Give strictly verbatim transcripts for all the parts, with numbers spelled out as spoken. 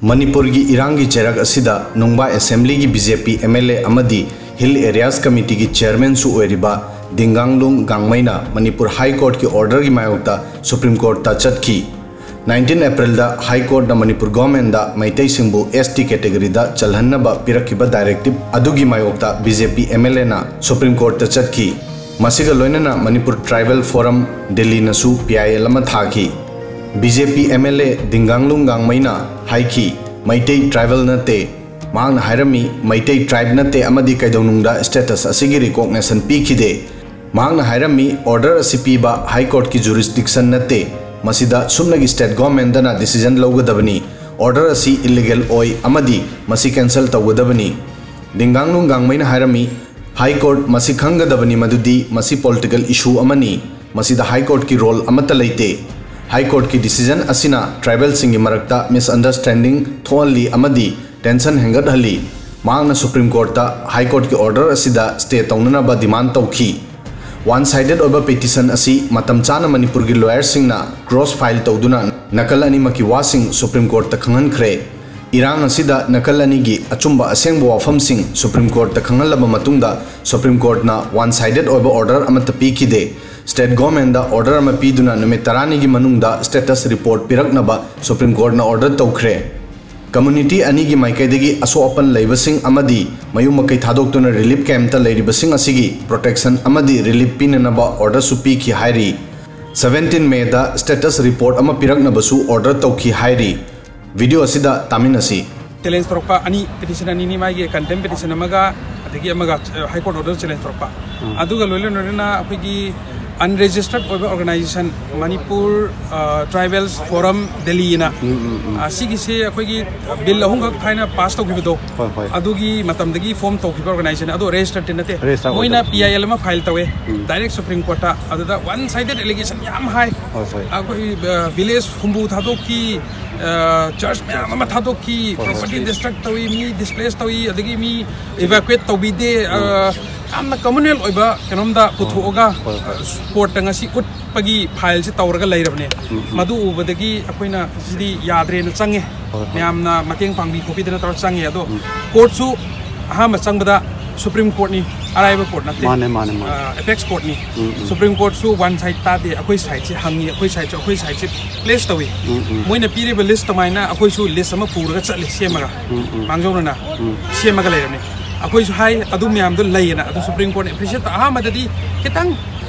ꯃꯅꯤꯄꯨꯔꯒꯤ ꯏꯔꯥꯡꯒꯤ ꯆꯩꯔꯛ ꯑꯁꯤꯗ ꯅꯨꯡꯕꯥ ꯑꯦꯁꯦꯝꯕ꯭ꯂꯤꯒꯤ B J P M L A ꯑꯃꯗꯤ ꯍꯤꯜ ꯑꯦꯔꯤꯌꯥꯁ ꯀꯃꯤꯇꯤꯒꯤ ꯆꯤꯌꯔꯃꯦꯟꯁꯨ ꯑꯣꯏꯔꯤꯕ ꯗꯤꯡꯒꯥꯡꯂꯨꯡ ꯒꯥꯡꯃꯩꯅ ꯃꯅꯤꯄꯨꯔ ꯍꯥꯏ ꯀꯣꯔꯠꯀꯤ ꯑꯣꯔꯗꯔꯒꯤ ꯃꯥꯌꯣꯛꯇ ꯁꯨꯄ꯭ꯔꯤꯝ ꯀꯣꯔꯠꯇ ꯆꯠꯈꯤ꯫ ꯅꯥꯏꯟꯇꯤꯟ ꯑꯦꯄ꯭ꯔꯤꯜꯗ ꯍꯥꯏ ꯀꯣꯔꯠꯅ ꯃꯅꯤꯄꯨꯔ ꯒꯣꯔꯃꯦꯟꯗ ꯃꯩꯇꯩꯁꯤꯡꯕꯨ ꯑꯦꯁ ꯇꯤ ꯀꯦꯇꯦꯒꯣꯔꯤꯗ ꯆꯜꯍꯟꯅꯕ ꯄꯤꯔꯛꯈꯤꯕ ꯗꯥꯏꯔꯦꯛꯇꯤꯞ ꯑꯗꯨꯒꯤ ꯃꯥꯌꯣꯛꯇ B J P M L ꯑꯦꯅ ꯁꯨꯄ꯭ꯔꯤꯝ ꯀꯣꯔꯠꯇ ꯆꯠꯈꯤ꯫ ꯃꯁꯤꯒ ꯂꯣꯏꯅꯅ ꯃꯅꯤꯄꯨꯔ ꯇ꯭ꯔꯥꯏꯕꯦꯜ ꯐꯣꯔꯝ ꯗꯤꯜꯂꯤꯅꯁꯨ ꯄꯤ ꯑꯥꯏ ꯑꯦꯜ ꯑꯃ ꯊꯥꯈꯤ꯫ B J P M L A Dinganglung ꯒꯥꯡꯃꯩꯅ ꯍꯥꯏꯈꯤ, "ꯃꯩꯇꯩ ꯇ꯭ꯔꯥꯏꯕꯦꯜ ꯅꯠꯇꯦ"꯫ ꯃꯍꯥꯛꯅ ꯍꯥꯏꯔꯝꯃꯤ, "ꯃꯩꯇꯩ ꯇ꯭ꯔꯥꯏꯕ ꯅꯠꯇꯦ ꯑꯃꯗꯤ ꯀꯩꯗꯧꯅꯨꯡꯗ ꯁ꯭ꯇꯦꯇꯁ ꯑꯁꯤꯒꯤ ꯔꯤꯀꯣꯒꯅꯦꯁꯟ ꯄꯤꯈꯤꯗꯦ"꯫ ꯃꯍꯥꯛꯅ ꯍꯥꯏꯔꯝꯃꯤ, "ꯑꯣꯔꯗꯔ ꯑꯁꯤ ꯄꯤꯕ ꯍꯥꯏ ꯀꯣꯔꯠꯀꯤ ꯖꯨꯔꯤꯁꯗꯤꯛꯁꯟ ꯅꯠꯇꯦ꯫ ꯃꯁꯤꯗ ꯁꯨꯞꯅꯒꯤ ꯁ꯭ꯇꯦꯠ ꯒꯣꯔꯃꯦꯟꯗꯅ ꯗꯤꯁꯤꯖꯟ ꯂꯧꯒꯗꯕꯅꯤ꯫ ꯑꯣꯔꯗꯔ ꯑꯁꯤ ꯏꯜꯂꯤꯒꯦꯜ ꯑꯣꯏ ꯑꯃꯗꯤ ꯃꯁꯤ ꯀꯦꯟꯁꯦꯜ ꯇꯧꯒꯗꯕꯅꯤ"꯫ ꯗꯤꯡꯒꯥꯡꯂꯨꯡ ꯒꯥꯡꯃꯩꯅ ꯍꯥꯏꯔꯝꯃꯤ, "ꯍꯥꯏ ꯀꯣꯔꯠ ꯃꯁꯤ ꯈꯪꯒꯗꯕꯅꯤ ꯃꯗꯨꯗꯤ ꯃꯁꯤ ꯄꯣꯂꯤꯇꯤꯀꯦꯜ ꯏꯁꯨ ꯑꯃꯅꯤ꯫ ꯃꯁꯤꯗ ꯍꯥꯏ ꯀꯣꯔꯠꯀꯤ ꯔꯣꯜ ꯑꯃꯠꯇ ꯂꯩꯇꯦ꯫ ꯍꯥꯏ ꯀꯣꯔꯠꯀꯤ ꯗꯤꯁꯤꯖꯟ ꯑꯁꯤꯅ ꯇ꯭ꯔꯥꯏꯕꯦꯜꯁꯤꯡꯒꯤ ꯃꯔꯛꯇ ꯃꯤꯁꯑꯟꯗꯔꯁ꯭ꯇꯦꯟꯗꯤꯡ ꯊꯣꯛꯍꯜꯂꯤ ꯑꯃꯗꯤ ꯇꯦꯟꯁꯟ ꯍꯦꯟꯒꯠꯍꯜꯂꯤ"꯫ ꯃꯍꯥꯛꯅ ꯁꯨꯄ꯭ꯔꯤꯝ ꯀꯣꯔꯠꯇ ꯍꯥꯏ ꯀꯣꯔꯠꯀꯤ ꯑꯣꯔꯗꯔ ꯑꯁꯤꯗ ꯁ꯭ꯇꯦ ꯇꯧꯅꯅꯕ ꯗꯤꯃꯥꯟ ꯇꯧꯈꯤ꯫ ꯋꯥꯟ ꯁꯥꯏꯗꯦꯗ ꯑꯣꯏꯕ ꯄꯤꯇꯤꯁꯟ ꯑꯁꯤ ꯃꯇꯝ ꯆꯥꯅ ꯃꯅꯤꯄꯨꯔꯒꯤ ꯂꯣꯌꯔꯁꯤꯡꯅ ꯀ꯭ꯔꯣꯁ ꯐꯥꯏꯜ ꯇꯧꯗꯨꯅ ꯅꯥꯀꯜ ꯑꯅꯤꯃꯛꯀꯤ ꯋꯥꯁꯤꯡ ꯁꯨꯄ꯭ꯔꯤꯝ ꯀꯣꯔꯠꯇ ꯈꯪꯍꯟꯈ꯭ꯔꯦ꯫ ꯏꯔꯥꯡ ꯑꯁꯤꯗ ꯅꯥꯀꯜ ꯑꯅꯤꯒꯤ ꯑꯆꯨꯝꯕ ꯑꯁꯦꯡꯕ ꯋꯥꯐꯝꯁꯤꯡ ꯁꯨꯄ꯭ꯔꯤꯝ ꯀꯣꯔꯠꯇ ꯈꯪꯍꯜꯂꯕ ꯃꯇꯨꯡꯗ ꯁꯨꯄ꯭ꯔꯤꯝ ꯀꯣꯔꯠꯅ ꯋꯥꯟ ꯁꯥꯏꯗꯦꯗ ꯑꯣꯏꯕ ꯑꯣꯔꯗꯔ ꯑꯃꯠꯇ ꯄꯤꯈꯤꯗꯦ꯫ ꯁ꯭ꯇꯦꯠ ꯒꯣꯔꯃꯦꯟꯗ ꯑꯣꯔꯗꯔ ꯑꯃ ꯄꯤꯗꯨꯅ ꯅꯨꯃꯤꯠ ꯇꯔꯥꯅꯤꯒꯤ ꯃꯅꯨꯡꯗ ꯁ꯭ꯇꯦꯇꯁ ꯔꯤꯄꯣꯔꯠ ꯄꯤꯔꯛꯅꯕ ꯁꯨꯄ꯭ꯔꯤꯝ ꯀꯣꯔꯠꯅ ꯑꯣꯔꯗꯔ ꯇꯧꯈ꯭ꯔꯦ꯫ ꯀꯝꯃ꯭ꯌꯨꯅꯤꯇꯤ ꯑꯅꯤꯒꯤ ꯃꯥꯏꯀꯩꯗꯒꯤ ꯑꯁꯣꯛ ꯑꯄꯟ ꯂꯩꯕꯁꯤꯡ ꯑꯃꯗꯤ ꯃꯌꯨꯝ ꯃꯀꯩ ꯊꯥꯗꯣꯛꯇꯨꯅ ꯔꯤꯂꯤꯐ ꯀꯦꯝꯞꯇ ꯂꯩꯔꯤꯕꯁꯤꯡ ꯑꯁꯤꯒꯤ ꯄ꯭ꯔꯣꯇꯦꯛꯁꯟ ꯑꯃꯗꯤ ꯔꯤꯂꯤꯐ ꯄꯤꯅꯅꯕ ꯑꯣꯔꯗꯔꯁꯨ ꯄꯤꯈꯤ ꯍꯥꯏꯔꯤ꯫ ꯁꯕꯦꯟꯇꯤꯟ ꯃꯦꯗ ꯁ꯭ꯇꯦꯇꯁ ꯔꯤꯄꯣꯔꯠ ꯑꯃ ꯄꯤꯔꯛꯅꯕꯁꯨ ꯑꯣꯔꯗꯔ ꯇꯧꯈꯤ ꯍꯥꯏꯔꯤ꯫ ꯚꯤꯗꯤꯑꯣ ꯑꯁꯤꯗ ꯇꯥꯃꯤꯟꯅꯁꯤ꯫ ꯆꯦꯂꯦꯟꯖ ꯇꯧꯔꯛꯄ ꯑꯅꯤ, ꯄꯤꯇꯤꯁꯟ ꯑꯅꯤꯅꯤ, ꯃꯥꯒꯤ ꯀꯟꯇꯦꯝ ꯄꯤꯇꯤꯁꯟ ꯑꯃꯒ ꯑꯗꯒꯤ ꯑꯃꯒ ꯍꯥꯏ ꯀꯣꯔꯠ ꯑꯣꯔꯗꯔ ꯆꯦꯂꯦꯟꯖ ꯇꯧꯔꯛꯄ꯫ ꯑꯗꯨꯒ ꯂꯣꯏꯅ ꯂꯣꯏꯅꯅ ꯑꯩꯈꯣꯏꯒꯤ ꯑꯟꯔꯦꯖꯤꯁꯇꯔꯠ ꯑꯣꯏꯕ ꯑꯣꯔꯒꯅꯥꯏꯖꯦꯁꯟ ꯃꯅꯤꯄꯨꯔ ꯇ꯭ꯔꯥꯏꯕꯦꯜꯁ ꯐꯣꯔꯝ ꯗꯦꯜꯂꯤꯅ, ꯑ, ꯁꯤꯒꯤꯁꯦ ꯑꯩꯈꯣꯏꯒꯤ ꯕꯤꯜ ꯑꯍꯨꯝꯈꯛ ꯊꯥꯏꯅ ꯄꯥꯁ ꯇꯧꯈꯤꯕꯗꯣ, ꯍꯣꯏ, ꯍꯣꯏ꯫ ꯑꯗꯨꯒꯤ ꯃꯇꯝꯗꯒꯤ ꯐꯣꯔꯝ ꯇꯧꯈꯤꯕ ꯑꯣꯔꯒꯅꯥꯏꯖꯦꯁꯟ ꯑꯗꯣ ꯔꯦꯖꯤꯁꯇꯔꯗꯤ ꯅꯠꯇꯦ꯫ ꯔꯦꯖꯤꯁꯇꯔ ꯃꯣꯏꯅ ꯑꯣꯏꯗꯕ꯫ ꯄꯤ ꯑꯥꯏ ꯑꯦꯜ ꯑꯃ ꯐꯥꯏꯜ ꯇꯧꯋꯦ ꯗꯥꯏꯔꯦꯛ ꯁꯨꯄ꯭ꯔꯤꯝ ꯀꯣꯔꯠꯇ꯫ ꯑꯗꯨꯗ ꯋꯥꯟ ꯁꯥꯏꯗꯦꯗ ꯑꯦꯂꯤꯒꯦꯁꯟ ꯌꯥꯝ ꯍꯥꯏ꯫ ꯍꯣꯏ, ꯍꯣꯏ꯫ ꯑꯩꯈꯣꯏ ꯚꯤꯂꯦꯖ ꯍꯨꯝꯐꯨ ꯊꯥꯗꯣꯛꯈꯤ, ꯆꯔꯆ ꯃꯌꯥꯝ ꯑꯃ ꯊꯥꯗꯣꯛꯈꯤ, ꯍꯣꯏ, ꯍꯣꯏ꯫ ꯄ꯭ꯔꯣꯄꯔꯇꯤ ꯗꯤꯁꯇ꯭ꯔꯛ ꯇꯧꯏ, ꯃꯤ ꯗꯤꯁꯄ꯭ꯂꯦꯁ ꯇꯧꯏ, ꯑꯗꯒꯤ ꯃꯤ ꯏꯚꯥꯀꯨꯋꯦꯠ ꯇꯧꯕꯤꯗꯦ꯫ ꯑ, ꯌꯥꯝꯅ ꯀꯃꯟ ꯑꯣꯏꯕ ꯀꯩꯅꯣꯝꯗ ꯄꯨꯊꯣꯛꯑꯒ ꯍꯣꯏ, ꯍꯣꯏ꯫ ꯀꯣꯔꯠꯇ ꯉꯁꯤ ꯎꯠꯄꯒꯤ ꯐꯥꯏꯜꯁꯤ ꯇꯧꯔꯒ ꯂꯩꯔꯕꯅꯦ꯫ ꯎꯝ, ꯎꯝ꯫ ꯃꯗꯨ ꯎꯕꯗꯒꯤ ꯑꯩꯈꯣꯏꯅ ꯁꯤꯗꯤ ꯌꯥꯗ꯭ꯔꯦꯅ ꯆꯪꯉꯦ꯫ ꯍꯣꯏ, ꯍꯣꯏ꯫ ꯃꯌꯥꯝꯅ ꯃꯇꯦꯡ ꯄꯥꯡꯕꯤ ꯈꯣꯠꯄꯤꯗꯅ ꯇꯧꯔ ꯆꯪꯉꯦ꯫ ꯑꯗꯣ ꯎꯝ꯫ ꯀꯣꯔꯠꯁꯨ ꯑꯍꯥꯟꯕ ꯆꯪꯕꯗ ꯁꯨꯄ꯭ꯔꯤꯝ ꯀꯣꯔꯠꯅꯤ, ꯑꯔꯥꯏꯕ ꯀꯣꯔꯠ ꯅꯠꯇꯦ꯫ ꯃꯥꯅꯦ, ꯃꯥꯅꯦ, ꯃꯥꯅꯦ꯫ ꯑ, ꯑꯦꯄꯦꯛꯁ ꯀꯣꯔꯠꯅꯤ꯫ ꯎꯝ, ꯎꯝ꯫ ꯁꯨꯄ꯭ꯔꯤꯝ ꯀꯣꯔꯠꯁꯨ ꯋꯥꯟ ꯁꯥꯏꯗ ꯇꯥꯗꯦ꯫ ꯑꯩꯈꯣꯏ ꯁꯥꯏꯗꯁꯦ ꯍꯪꯉꯤ, ꯑꯩꯈꯣꯏ ꯁꯥꯏꯗꯁꯨ, ꯑꯩꯈꯣꯏ ꯁꯥꯏꯗꯁꯦ ꯄ꯭ꯂꯦꯁ ꯇꯧꯏ꯫ ꯎꯝ, ꯎꯝ꯫ ꯃꯣꯏꯅ ꯄꯤꯔꯤꯕ ꯂꯤꯁ ꯑꯗꯨꯃꯥꯏꯅ ꯑꯩꯈꯣꯏꯁꯨ ꯂꯤꯁ ꯑꯃ ꯄꯨꯔꯒ ꯆꯠꯂꯤ ꯁꯦꯝꯃꯒ꯫ ꯎꯝ, ꯎꯝ꯫ ꯃꯥꯡꯖꯧꯅꯅ ꯎꯝ꯫ ꯁꯦꯝꯃꯒ ꯂꯩꯔꯝꯃꯤ꯫ ꯑꯩꯈꯣꯏꯁꯨ ꯍꯥꯏ ꯑꯗꯨ ꯃꯌꯥꯝꯗꯣ ꯂꯩꯌꯦꯅ꯫ ꯑꯗꯣ ꯁꯨꯄ꯭ꯔꯤꯝ ꯀꯣꯔꯠꯅ ꯑꯦꯄ꯭ꯔꯤꯁꯤꯌꯦꯠ ꯑꯍꯥꯟꯕꯗꯗꯤ ꯈꯤꯇꯪ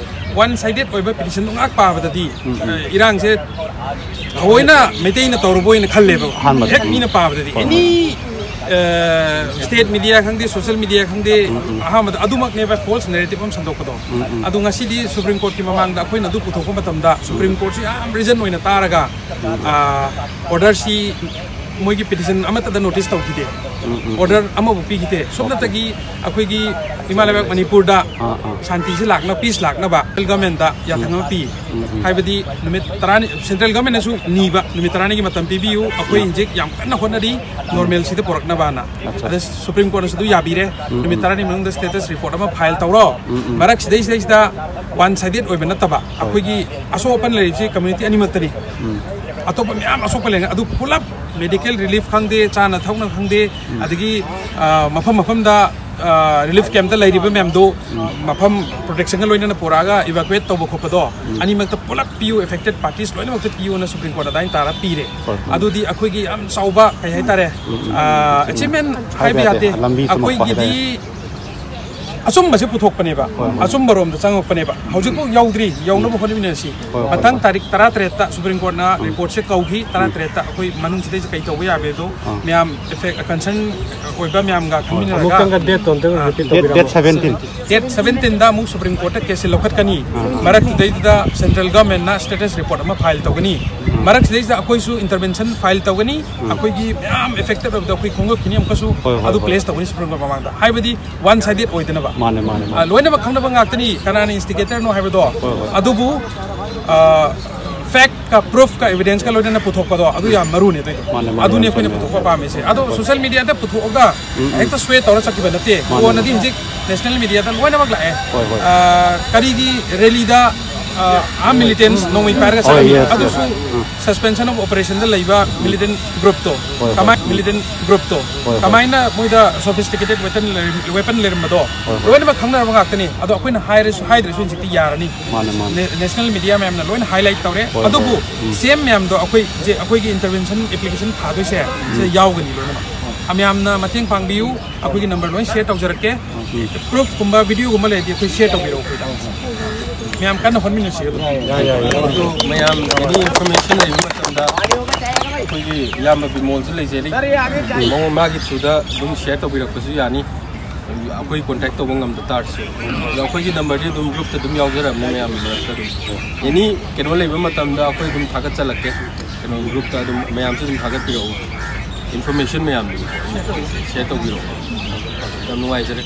ꯋꯥꯟ ꯁꯥꯏꯗꯦꯠ ꯑꯣꯏꯕ ꯄꯤꯇꯤꯁꯟꯗꯣ ꯉꯥꯛ ꯄꯥꯕꯗꯗꯤ, ꯎꯝ, ꯎꯝ꯫ ꯑ, ꯏꯔꯥꯡꯁꯦ ꯊꯑꯣꯏꯅ ꯃꯩꯇꯩꯅ ꯇꯧꯔꯕꯣꯏꯅ ꯈꯜꯂꯦꯕ꯫ ꯑꯍꯥꯟꯕꯗ꯫ ꯍꯦꯛ ꯃꯤꯅ ꯄꯥꯕꯗꯗꯤ꯫ ꯍꯣꯏ, ꯑꯦꯅꯤ, ꯍꯣꯏ꯫ ꯑ, ꯁ꯭ꯇꯦꯠ ꯃꯤꯗꯤꯌꯥ ꯈꯪꯗꯦ, ꯁꯣꯁꯦꯜ ꯃꯤꯗꯤꯌꯥ ꯈꯪꯗꯦ, ꯎꯝ, ꯎꯝ꯫ ꯑꯍꯥꯟꯕꯗ ꯑꯗꯨꯃꯛꯅꯦꯕ ꯐꯣꯜꯁ ꯅꯦꯔꯦꯇꯤꯚ ꯑꯃ ꯁꯟꯗꯣꯛꯄꯗꯣ꯫ ꯎꯝ, ꯎꯝ꯫ ꯑꯗꯣ ꯉꯁꯤꯗꯤ ꯁꯨꯄ꯭ꯔꯤꯝ ꯀꯣꯔꯠꯀꯤ ꯃꯃꯥꯡꯗ ꯑꯩꯈꯣꯏꯅ ꯑꯗꯨ ꯄꯨꯊꯣꯛꯄ ꯃꯇꯝꯗ ꯁꯨꯄ꯭ꯔꯤꯝ ꯀꯣꯔꯠꯁꯤ ꯌꯥꯝ ꯔꯤꯖꯟ ꯑꯣꯏꯅ ꯇꯥꯔꯒ, ꯎꯝ꯫ ꯑ, ꯑꯣꯔꯗꯔꯁꯤ ꯃꯣꯏꯒꯤ ꯄꯤꯇꯤꯁꯟ ꯑꯃꯠꯇꯗ ꯅꯣꯇꯤꯁ ꯇꯧꯈꯤꯗꯦ꯫ ꯎꯝ, ꯎꯝ, ꯎꯝ꯫ ꯑꯣꯔꯗꯔ ꯑꯃꯐꯥꯎ ꯄꯤꯈꯤꯗꯦ꯫ ꯁꯣꯝꯗꯇꯒꯤ ꯑꯩꯈꯣꯏꯒꯤ ꯏꯃꯥ ꯂꯩꯕꯥꯛ ꯃꯅꯤꯄꯨꯔꯗ ꯑꯥ, ꯑꯥ꯫ ꯁꯥꯟꯇꯤꯁꯤ ꯂꯥꯛꯅꯕ, ꯄꯤꯁ ꯂꯥꯛꯅꯕ ꯁꯦꯟꯇ꯭ꯔꯦꯜ ꯒꯚꯔꯟꯃꯦꯟꯗ ꯌꯥꯊꯪ ꯑꯃ ꯄꯤ꯫ ꯎꯝ, ꯎꯝ꯫ ꯍꯥꯏꯕꯗꯤ ꯅꯨꯃꯤꯠ ꯇꯔꯥꯅꯤ, ꯁꯦꯟꯇ꯭ꯔꯦꯜ ꯒꯚꯔꯟꯃꯦꯟꯅꯁꯨ ꯅꯤꯕ, ꯅꯨꯃꯤꯠ ꯇꯔꯥꯅꯤꯒꯤ ꯃꯇꯝ ꯄꯤꯕꯤꯌꯨ, ꯑꯩꯈꯣꯏ ꯎꯝ꯫ ꯍꯧꯖꯤꯛ ꯌꯥꯝ ꯀꯟꯅ ꯍꯣꯠꯅꯔꯤ, ꯅꯣꯔꯃꯦꯜꯁꯤꯗ ꯄꯨꯔꯛꯅꯕꯅ꯫ ꯑꯠꯆꯥ꯫ ꯑꯗ ꯁꯨꯄ꯭ꯔꯤꯝ ꯀꯣꯔꯠꯅꯁꯨ ꯑꯗꯨ ꯌꯥꯕꯤꯔꯦ꯫ ꯎꯝ, ꯎꯝ꯫ ꯅꯨꯃꯤꯠ ꯇꯔꯥꯅꯤ ꯃꯅꯨꯡꯗ ꯁ꯭ꯇꯦꯇꯁ ꯔꯤꯄꯣꯔꯠ ꯑꯃ ꯐꯥꯏꯜ ꯇꯧꯔꯣ꯫ ꯎꯝ, ꯎꯝ꯫ ꯃꯔꯛꯁꯤꯗꯩꯁꯤꯗꯩꯁꯤꯗ ꯋꯥꯟ ꯁꯥꯏꯗꯦꯠ ꯑꯣꯏꯕ ꯅꯠꯇꯕ, ꯍꯣꯏ꯫ ꯑꯩꯈꯣꯏꯒꯤ ꯑꯁꯣꯛ ꯑꯄꯟ ꯂꯩꯔꯤꯕꯁꯤ ꯀꯝꯃ꯭ꯌꯨꯅꯤꯇꯤ ꯑꯅꯤꯃꯛꯇꯅꯤ꯫ ꯎꯝ꯫ ꯑꯇꯣꯞꯄ ꯃꯌꯥꯝ ꯑꯁꯣꯛꯄ ꯂꯩꯔꯦ, ꯑꯗꯨ ꯄꯨꯂꯞ ꯃꯦꯗꯤꯀꯦꯜ ꯔꯤꯂꯤꯐ ꯈꯪꯗꯦ, ꯆꯥꯅ ꯊꯛꯅ ꯈꯪꯗꯦ, ꯎꯝ꯫ ꯑꯗꯒꯤ, ꯑ, ꯃꯐꯝ ꯃꯐꯝꯗ, ꯑ, ꯔꯤꯂꯤꯐ ꯀꯦꯝꯞꯇ ꯂꯩꯔꯤꯕ ꯃꯌꯥꯝꯗꯨ, ꯎꯝ꯫ ꯃꯐꯝ ꯄ꯭ꯔꯣꯇꯦꯛꯁꯟꯒ ꯂꯣꯏꯅꯅ ꯄꯨꯔꯛꯑꯒ ꯏꯚꯥꯀ꯭ꯌꯨꯑꯦꯠ ꯇꯧꯕ ꯈꯣꯠꯄꯗꯣ, ꯎꯝ꯫ ꯑꯅꯤꯃꯛꯇ ꯄꯨꯂꯞ ꯄꯤꯌꯨ, ꯑꯦꯐꯦꯛꯇꯦꯠ ꯄꯥꯔꯇꯤꯁ ꯂꯣꯏꯅꯃꯛꯇ ꯄꯤꯌꯨꯅ ꯁꯨꯄ꯭ꯔꯤꯝ ꯀꯣꯔꯠꯅ ꯑꯗꯨꯃꯥꯏꯅ ꯇꯥꯔ ꯄꯤꯔꯦ꯫ ꯍꯣꯏ, ꯍꯣꯏ꯫ ꯑꯗꯨꯗꯤ ꯑꯩꯈꯣꯏꯒꯤ ꯌꯥꯝ ꯆꯥꯎꯕ, ꯀꯩ ꯍꯥꯏꯇꯥꯔꯦ, ꯎꯝ, ꯎꯝ꯫ ꯑ, ꯑꯦꯆꯤꯞꯃꯦꯟ ꯍꯥꯏꯕ ꯍꯥꯏꯕ ꯌꯥꯗꯦ꯫ ꯌꯥꯗꯦ, ꯂꯝꯕꯤ ꯆꯨꯝꯃꯛꯄ ꯑꯩꯈꯣꯏꯒꯤꯗꯤ ꯍꯥꯏꯇꯥꯔꯦ꯫ ꯑꯆꯨꯝꯕꯁꯦ ꯄꯨꯊꯣꯛꯄꯅꯦꯕ꯫ ꯍꯣꯏ, ꯍꯣꯏ꯫ ꯑꯆꯨꯝꯕ ꯔꯣꯝꯗ ꯆꯪꯉꯛꯄꯅꯦꯕ꯫ ꯍꯧꯖꯤꯛꯐꯥꯎ ꯌꯧꯗ꯭ꯔꯤ, ꯌꯧꯅꯕ ꯍꯣꯠꯅꯃꯤꯟꯅꯁꯤ꯫ ꯍꯣꯏ, ꯍꯣꯏ, ꯃꯊꯪ ꯍꯣꯏ꯫ ꯇꯥꯔꯤꯛ ꯇꯔꯥꯇꯔꯦꯠꯇ ꯁꯨꯄ꯭ꯔꯤꯝ ꯀꯣꯔꯠꯅ ꯎꯝ꯫ ꯔꯤꯄꯣꯔꯠꯁꯦ ꯀꯧꯈꯤ, ꯎꯝ꯫ ꯇꯔꯥꯇꯔꯦꯠꯇ ꯑꯩꯈꯣꯏ ꯃꯅꯨꯡꯁꯤꯗꯩꯁꯤꯗ ꯀꯩ ꯇꯧꯕ ꯌꯥꯕꯦꯗꯣ ꯑꯥ꯫ ꯃꯌꯥꯝ ꯑꯦꯐꯦꯛ-, ꯀꯟꯁꯔꯟ ꯑꯣꯏꯕ ꯃꯌꯥꯝꯒ ꯈꯟꯃꯤꯟꯅꯔꯒ ꯑꯃꯨꯛꯇꯪꯒ ꯗꯦꯠꯇꯣ ꯑꯝꯇꯪ ꯑꯥ꯫ ꯔꯤꯄꯤꯠ ꯗꯦꯠ, ꯇꯧꯕꯤꯔꯝꯃꯣ꯫ Date seventeen. ꯗꯦꯠ ꯁꯚꯦꯟꯇꯤꯟꯗ ꯑꯃꯨꯛ ꯁꯨꯄ꯭ꯔꯤꯝ ꯀꯣꯔꯠꯇ ꯀꯦꯁꯁꯦ ꯂꯧꯈꯠꯀꯅꯤ꯫ ꯑꯥ꯫ ꯃꯔꯛꯇꯨꯗꯩꯗꯨꯗ ꯁꯦꯟꯇ꯭ꯔꯦꯜ ꯒꯚꯔꯟꯃꯦꯟꯠꯅ ꯁ꯭ꯇꯦꯇꯁ ꯔꯤꯄꯣꯔꯠ ꯑꯃ ꯐꯥꯏꯜ ꯇꯧꯒꯅꯤ꯫ ꯎꯝ꯫ ꯃꯔꯛꯁꯤꯗꯩꯁꯤꯗ ꯑꯩꯈꯣꯏꯁꯨ ꯏꯟꯇꯔꯚꯦꯟꯁꯟ ꯐꯥꯏꯜ ꯇꯧꯒꯅꯤ꯫ ꯎꯝ꯫ ꯑꯩꯈꯣꯏꯒꯤ ꯃꯌꯥꯝ ꯑꯦꯐꯦꯛꯇꯦꯠ ꯑꯣꯏꯕꯗꯣ ꯑꯩꯈꯣꯏ ꯈꯣꯡꯗꯣꯛꯈꯤꯅꯤ ꯑꯃꯨꯛꯀꯁꯨ꯫ ꯍꯣꯏ, ꯍꯣꯏ, ꯑꯗꯨ ꯍꯣꯏ꯫ ꯄ꯭ꯂꯦꯁ ꯇꯧꯒꯅꯤ ꯁꯨꯄ꯭ꯔꯤꯝ ꯀꯣꯔꯠ ꯃꯃꯥꯡꯗ꯫ ꯍꯥꯏꯕꯗꯤ ꯋꯥꯟ ꯁꯥꯏꯗꯦꯠ ꯑꯣꯏꯗꯅꯕ꯫ ꯃꯥꯅꯦ, ꯃꯥꯅꯦ, ꯃꯥꯅꯦ꯫ ꯑ, ꯂꯣꯏꯅꯃꯛ ꯈꯪꯅꯕ ꯉꯥꯛꯇꯅꯤ ꯀꯅꯥꯅ ꯏꯟꯁꯇꯤꯒꯦꯇꯔꯅꯣ ꯍꯥꯏꯕꯗꯣ꯫ ꯍꯣꯏ, ꯍꯣꯏ꯫ ꯑꯗꯨꯕꯨ, ꯑ, ꯐꯦꯛꯀ, ꯄ꯭ꯔꯨꯐꯀ, ꯑꯦꯚꯤꯗꯦꯟꯁꯀ ꯂꯣꯏꯅꯅ ꯄꯨꯊꯣꯛꯄꯗꯣ, ꯑꯗꯨ ꯌꯥꯝ ꯃꯔꯨꯅꯦ ꯑꯗꯨꯏꯗꯣ꯫ ꯃꯥꯅꯦ, ꯃꯥꯅꯦ, ꯑꯗꯨꯅꯤ ꯑꯩꯈꯣꯏꯅ ꯆꯨꯝꯃꯦ꯫ ꯄꯨꯊꯣꯛꯄ ꯄꯥꯝꯃꯤꯁꯦ꯫ ꯑꯗꯣ ꯍꯣꯏ꯫ ꯁꯣꯁꯦꯜ ꯃꯤꯗꯤꯌꯥꯗ ꯄꯨꯊꯣꯛꯑꯒ ꯎꯝ, ꯎꯝ꯫ ꯍꯦꯛꯇ ꯁ꯭ꯋꯦ ꯇꯧꯔ ꯆꯠꯈꯤꯕ ꯅꯠꯇꯦ꯫ ꯃꯥꯅꯦ, ꯀꯣꯟꯅꯗꯤ ꯃꯥꯅꯦ꯫ ꯍꯧꯖꯤꯛ ꯅꯦꯁꯅꯦꯜ ꯃꯤꯗꯤꯌꯥꯗ ꯂꯣꯏꯅꯃꯛ ꯂꯥꯛꯑꯦ꯫ ꯍꯣꯏ, ꯍꯣꯏ꯫ ꯑ, ꯀꯔꯤꯒꯤ ꯔꯦꯂꯤꯗ, ꯑ, ꯑꯥꯔꯝ ꯃꯤꯂꯤꯇꯦꯟꯁ ꯅꯣꯡꯃꯩ ꯄꯥꯏꯔꯒ ꯍꯣꯏ, ꯆꯠꯂꯝꯃꯤ? Yes, yes. ꯑꯗꯨꯁꯨ ꯎꯝ꯫ ꯁꯁꯄꯦꯟꯁꯟ ꯑꯣꯐ ꯑꯣꯄꯔꯦꯁꯟꯗ ꯂꯩꯕ ꯃꯤꯂꯤꯇꯦꯟ ꯒ꯭ꯔꯨꯞꯇꯣ, ꯍꯣꯏ, ꯍꯣꯏ꯫ ꯀꯃꯥꯏ-, ꯃꯤꯂꯤꯇꯦꯟ ꯒ꯭ꯔꯨꯞꯇꯣ, ꯍꯣꯏ, ꯍꯣꯏ꯫ ꯀꯃꯥꯏꯅ ꯃꯣꯏꯗ ꯁꯣꯐꯤꯁꯇꯤꯀꯦꯇꯦꯠ ꯋꯦꯄꯟ ꯂꯩꯔꯝ-, ꯋꯦꯄꯟ ꯂꯩꯔꯝꯕꯗꯣ ꯍꯣꯏ, ꯍꯣꯏ꯫ ꯂꯣꯏꯅꯃꯛ ꯈꯪꯅꯔꯕ ꯉꯥꯛꯇꯅꯤ꯫ ꯑꯗꯣ ꯑꯩꯈꯣꯏꯅ ꯍꯥꯏꯔꯁꯨ ꯍꯥꯏꯗ꯭ꯔꯁꯨ ꯍꯧꯖꯤꯛꯇꯤ ꯌꯥꯔꯅꯤ꯫ ꯃꯥꯅꯦ, ꯃꯥꯅꯦ꯫ ꯅꯦ-, ꯅꯦꯁꯅꯦꯜ ꯃꯤꯗꯤꯌꯥ ꯃꯌꯥꯝꯅ ꯂꯣꯏꯅ ꯍꯥꯏꯂꯥꯏꯠ ꯇꯧꯔꯦ꯫ ꯍꯣꯏ, ꯑꯗꯨꯕꯨ ꯍꯣꯏ꯫ ꯎꯝ꯫ ꯁꯤ ꯑꯦꯝ ꯃꯌꯥꯝꯗꯣ ꯑꯩꯈꯣꯏ ꯍꯧꯖꯤꯛ ꯑꯩꯈꯣꯏꯒꯤ ꯏꯟꯇꯔꯚꯦꯟꯁꯟ ꯑꯦꯄ꯭ꯂꯤꯀꯦꯁꯟ ꯊꯥꯗꯣꯏꯁꯦ ꯁꯤꯗ ꯎꯝ꯫ ꯌꯥꯎꯒꯅꯤ ꯂꯣꯏꯅꯃꯛ꯫ ꯑ, ꯃꯌꯥꯝꯅ ꯃꯇꯦꯡ ꯄꯥꯡꯕꯤꯌꯨ꯫ ꯑꯩꯈꯣꯏꯒꯤ ꯅꯝꯕꯔ ꯂꯣꯏ ꯁꯤꯌꯔ ꯇꯧꯖꯔꯛꯀꯦ꯫ ꯎꯝ꯫ ꯄ꯭ꯔꯨꯐꯀꯨꯝꯕ, ꯚꯤꯗꯤꯑꯣꯒꯨꯝꯕ ꯂꯩꯔꯗꯤ ꯑꯩꯈꯣꯏ ꯁꯤꯌꯔ ꯇꯧꯕꯤꯔꯛꯑꯣ ꯑꯩꯈꯣꯏꯗ꯫ ꯃꯌꯥꯝ ꯀꯟꯅ ꯍꯣꯠꯃꯤꯟꯅꯁꯤ ꯑꯗꯨꯝ꯫ ꯌꯥꯏ, ꯌꯥꯏ, ꯌꯥꯏ꯫ ꯑꯗꯨ ꯃꯌꯥꯝ ꯑꯦꯅꯤ ꯏꯟꯐꯣꯔꯃꯦꯁꯟ ꯂꯩꯕ ꯃꯇꯝꯗ ꯑꯩꯈꯣꯏꯒꯤ ꯏꯌꯥꯝꯕ ꯕꯤꯃꯣꯜꯁꯨ ꯂꯩꯖꯔꯤ꯫ ꯃꯉꯣꯟ ꯃꯥꯒꯤ ꯊ꯭ꯔꯨꯗ ꯑꯗꯨꯝ ꯁꯤꯌꯔ ꯇꯧꯕꯤꯔꯛꯄꯁꯨ ꯌꯥꯅꯤ꯫ ꯑꯩꯈꯣꯏ ꯀꯣꯟꯇꯦꯛ ꯇꯧꯕ ꯉꯝꯗ ꯇꯥꯔꯁꯨ꯫ ꯑꯗꯣ ꯑꯩꯈꯣꯏꯒꯤ ꯅꯝꯕꯔꯗꯤ ꯑꯗꯨꯝ ꯒ꯭ꯔꯨꯞꯇ ꯑꯗꯨꯝ ꯌꯥꯎꯖꯔꯕꯅꯤ ꯃꯌꯥꯝꯒꯤ ꯃꯔꯛꯇ ꯑꯗꯨꯝ꯫ ꯑꯦꯅꯤ ꯀꯩꯅꯣ ꯂꯩꯕ ꯃꯇꯝꯗ ꯑꯩꯈꯣꯏ ꯑꯗꯨꯝ ꯊꯥꯒꯠꯆꯜꯂꯛꯀꯦ꯫ ꯀꯩꯅꯣ ꯒ꯭ꯔꯨꯞꯇ ꯑꯗꯨꯝ ꯃꯌꯥꯝꯁꯨ ꯑꯗꯨꯝ ꯊꯥꯒꯠꯄꯤꯔꯛꯎ꯫ ꯏꯟꯐꯣꯔꯃꯦꯁꯟ ꯃꯌꯥꯝꯗꯨ ꯁꯤꯌꯔ ꯇꯧꯕꯤꯔꯛꯑꯣ꯫ ꯌꯥꯝ ꯅꯨꯡꯉꯥꯏꯖꯔꯦ꯫